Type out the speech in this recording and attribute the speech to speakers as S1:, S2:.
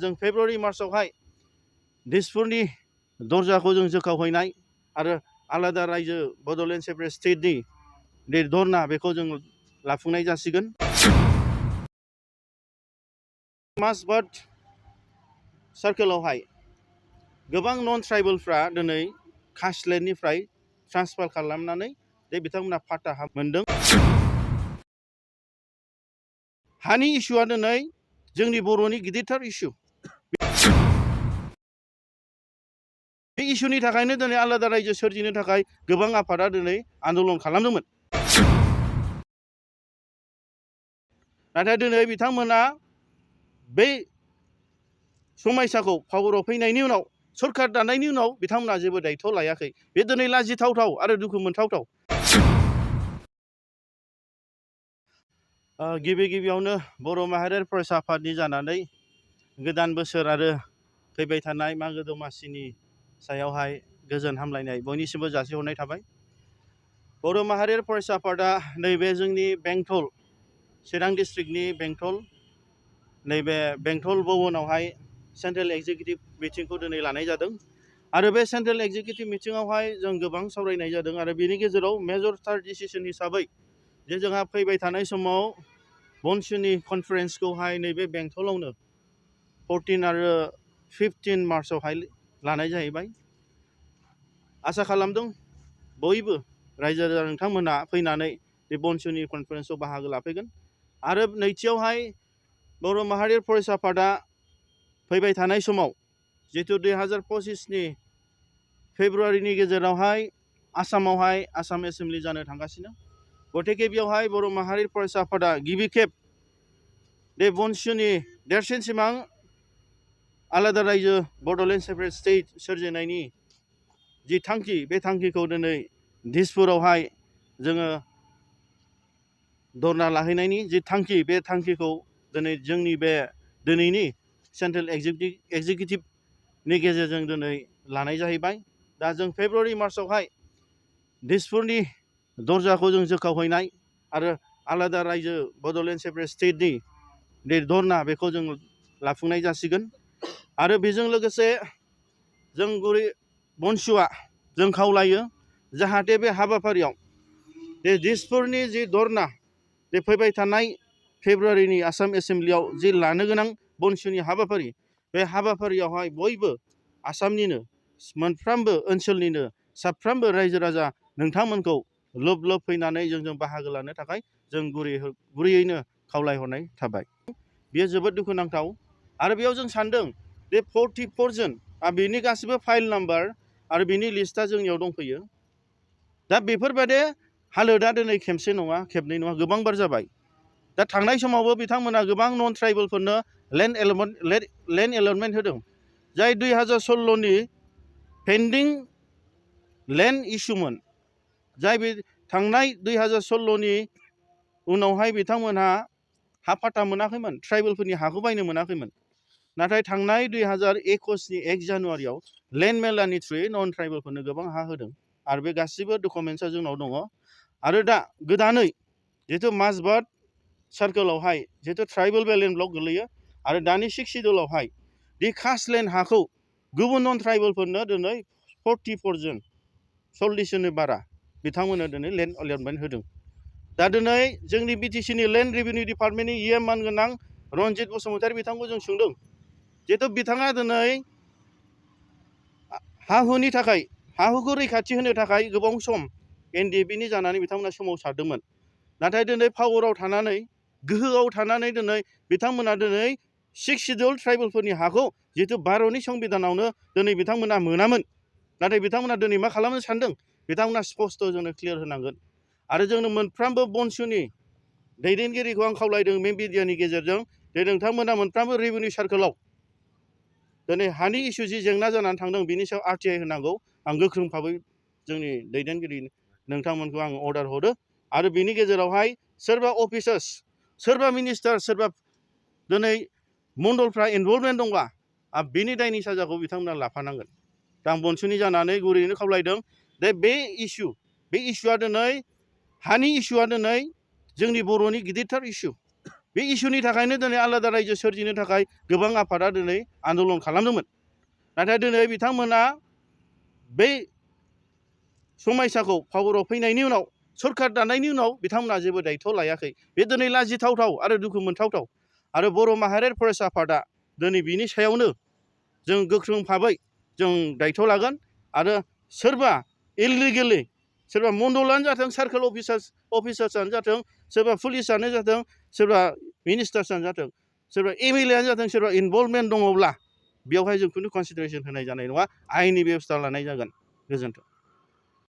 S1: जों फेब्रुवारि मार्चआवहाय दिसपुरनि दरजाखौ जों जोखावहैनाय आरो आलादा रायजो बड'लेण्ड सेपारेट स्टेटनि बे धरना बेखौ जों लाफुंनाय जासिगोन। मासबाद सार्केलावहाय गोबां नन ट्राइबेलफ्रा दिनै कास्टलेण्डनिफ्राय ट्रान्सफार खालामनानै बिथांमोना फाटा हा मोनदों। हानि इस्युआ दिनै जोंनि बर'नि गिदिरथार इस्यु। बे इस्युनि थाखायनो दिनै आलादा रायजो सोरजिनो थाखाय गोबां आफादा दिनै आन्दलन खालामदोंमोन। नाथाय दिनै बिथांमोना बे समायसाखौ पावाराव फैनायनि उनाव सरकार दानायनि उनाव बिथांमोना जेबो दायथ' लायाखै। बे दिनै लाजिथावथाव आरो दुखु मोनथावथाव। गिबियावनो बर' माहारियारि फरायसा आफादनि जानानै गोदान बोसोर आरो फैबाय थानाय मागो दमासिनि सायावहाय गोजोन हामलायनाय बयनिसिमबो जासिहरनाय थाबाय। बर' माहारियारि फरायसा आफादा नैबे जोंनि बेंटल चिरां डिस्ट्रिक्टनि बेंटल नैबे बेंटल भवनावहाय सेन्ट्रेल एक्जिकिउटिभ मिटिंखौ दिनै लानाय जादों आरो बे सेन्ट्रेल एक्जिकिउटिभ मिटिङावहाय जों गोबां सावरायनाय जादों आरो बेनि गेजेराव मेजरथार डिसिसन हिसाबै जे जोंहा फैबाय थानाय समाव बनसुनि कनफारेन्सखौहाय नैबे बेंटलावनो 14 आरो 15 मार्चआवहाय लानाय जाहैबाय। आसा खालामदों बयबो रायजो राजा नोंथांमोना फैनानै बे बनसुनि कनफारेन्सआव बाहागो लाफैगोन आरो नैथियावहाय बर' माहारियारि फरायसा आफादा फैबाय थानाय समाव जितु 2025नि फेब्रुवारिनि गेजेरावहाय आसामावहाय आसाम एसेम्बलि जानो थांगासिनो। गतिके बेयावहाय बर' माहारियारि फरायसा आफादा गिबि खेब बे बनसुनि देरसिन सिमां आलादा रायजो बड'लेण्ड सेपारेट स्टेट सोरजिनायनि जि थांखि बे थांखिखौ दिनै दिसपुरावहाय जोङो धरना लाहैनायनि जि थांखि बे थांखिखौ दिनै जोंनि बे दिनैनि सेन्ट्रेल एक्जिकिउटिभनि गेजेरजों दिनै लानाय जाहैबाय। दा जों फेब्रुवारि मार्चआवहाय दिसपुरनि दरजाखौ जों जोखावहैनाय आरो आलादा रायजो बड'लेण्ड सेपारेट स्टेटनि बे धरना बेखौ जों लाफुंनाय जासिगोन आरो बेजों लोगोसे जों गुरै बनसुआ जों खावलायो जाहाथे बे हाबाफारियाव बे दिसपुरनि जि धरना बे फैबाय थानाय फेब्रुवारिनि आसाम एसेम्बलियाव जि लानो गोनां बनसुनि हाबाफारि बे हाबाफारियावहाय बयबो आसामनिनो मोनफ्रोमबो ओनसोलनिनो साफ्रोमबो रायजो राजा नोंथांमोनखौ लोब लोब फैनानै जोंजों बाहागो लानो थाखाय जों गुरैयैनो खावलायहरनाय थाबाय। बेयो जोबोद दुखुनांथाव आरो बेयाव जों सानदों बे 44 जन बेनि गासिबो फाइल नाम्बार आरो बिनि लिस्टआ जोंनियाव दंफैयो। दा बेफोरबायदि हालोदा दिनै खेबसे नङा खेबनै नङा गोबांबार जाबाय। दा थांनाय समावबो बिथांमोना गोबां नन ट्राइबेलफोरनो लेन्ड एलटमेन्ट होदों जाय 2016नि पेन्डिं लेन्ड इस्युमोन जाय बे थांनाय 2016नि उनावहाय बिथांमोनहा हा फाटा मोनाखैमोन ट्राइबेलफोरनि हाखौ बायनो मोनाखैमोन। नाथाय थांनाय 2021नि 1 जानुवारियाव लेन्ड मेलानि थ्रुयै नन ट्राइबेलफोरनो गोबां हा होदों आरो बे गासिबो डकुमेन्टसा जोंनाव दङ। आरो दा गोदानै जिहेतु मासबाद सार्केलावहाय जिहेतु ट्राइबेल बेलेन्ड ब्लक गोलैयो आरो दानि 6 सिडुलावहाय दि कास्टलेण्ड हाखौ गुबुन नन ट्राइबेलफोरनो दिनै 44 जन 40 जननि बारा बिथांमोननो दिनै लेन्ड एलटमेन्ट होदों। दा दिनै जोंनि बिटिसिनि लेन्ड रेभिनिउ डिपार्टमेन्टनि मानगोनां रनजित बसुमतारी बिथांखौ जों सोंदों जिहेतु बिथाङा दिनै हा हुनि थाखाय हा हुखौ रैखाथि होनो थाखाय गोबां सम NDFBनि जानानै बिथांमोना सोमावसारदोंमोन। नाथाय दिनै पावाराव थानानै गोहोआव थानानै दिनै बिथांमोना दिनै 6 सिडुल ट्राइबेलफोरनि हाखौ जिहेतु भारतनि संबिधानावनो दिनै बिथांमोना मोनामोन। नाथाय बिथांमोना दिनै मा खालामनो सानदों बिथांमोना स्पस्ट जोंनो क्लियार होनांगोन आरो जोंनो मोनफ्रोमबो बनसुनि दैदेनगिरिखौ आं खावलायदों बे मिडियानि गेजेरजों जे नोंथांमोना मोनफ्रोमबो रेभिनिउ सार्केलाव दिनै हानि इस्यु जि जेंना जानानै थांदों बिनि सायाव RTI होनांगौ। आं गोख्रों भाबै जोंनि दैदेनगिरि नोंथांमोनखौ आं अर्डार हरो आरो बिनि गेजेरावहाय सोरबा अफिसार्स सोरबा मिनिस्टार सोरबा दिनै मण्डलफ्रा इनभल्भमेन्ट दंबा बिनि दायनि साजाखौ बिथांमोना लाफानांगोन। दा आं बनसुनि जानानै गुरैयैनो खावलायदों जे बे इस्युआ दिनै हानि इस्युआ दिनै जोंनि बर'नि गिदिरथार इस्यु। बे इस्युनि थाखायनो दिनै आलादा रायजो सोरजिनो थाखाय गोबां आफादा दिनै आन्दलन खालामदोंमोन। नाथाय दिनै बिथांमोना बै समायसाखौ पावाराव फैनायनि उनाव सरखार दानायनि उनाव बिथांमोना जेबो दायथ' लायाखै। बे दिनै लाजिथावथाव आरो दुखु मोनथावथाव। आरो बर' माहारियारि फरायसा आफादा दिनै बिनि सायावनो जों गोख्रों भाबै जों दायथ' लागोन। आरो सोरबा इललिगेलि सोरबा मण्डलानो जाथों, सार्कोल अफिसार्सआनो जाथों, सोरबा पुलिसआनो जाथों, सोरबा मिनिस्टार्सआनो जाथों, सोरबा एमएलएआनो जाथों, सोरबा इनभल्भमेन्ट दङब्ला बेवहाय जों खुनु कनसिडारेसन होनाय जानाय नङा, आयेननि बेबस्था लानाय जागोन। गोजोन्थों।